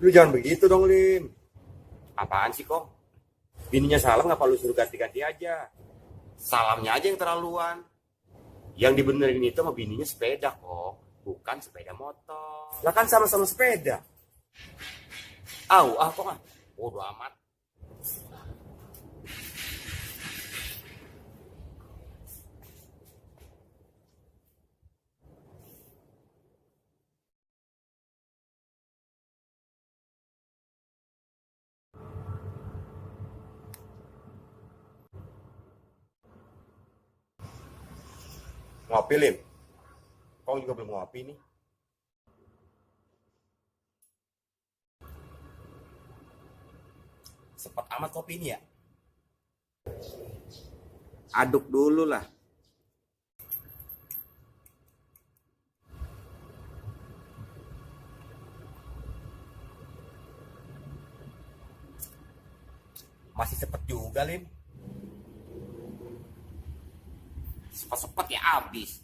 Lu jangan begitu dong, Lim. Apaan sih, kok? Bininya salah ngapa lu suruh ganti-ganti aja? Salamnya aja yang terlaluan. Yang dibenerin itu sama bininya sepeda kok, bukan sepeda motor. Lah kan sama-sama sepeda. Kok ah. Bodo amat. Ngopi, Lim. Kau juga belum ngopi nih. Cepat amat kopi ini ya. Aduk dulu lah. Masih cepet juga, Lim. Cepet-cepet ya abis.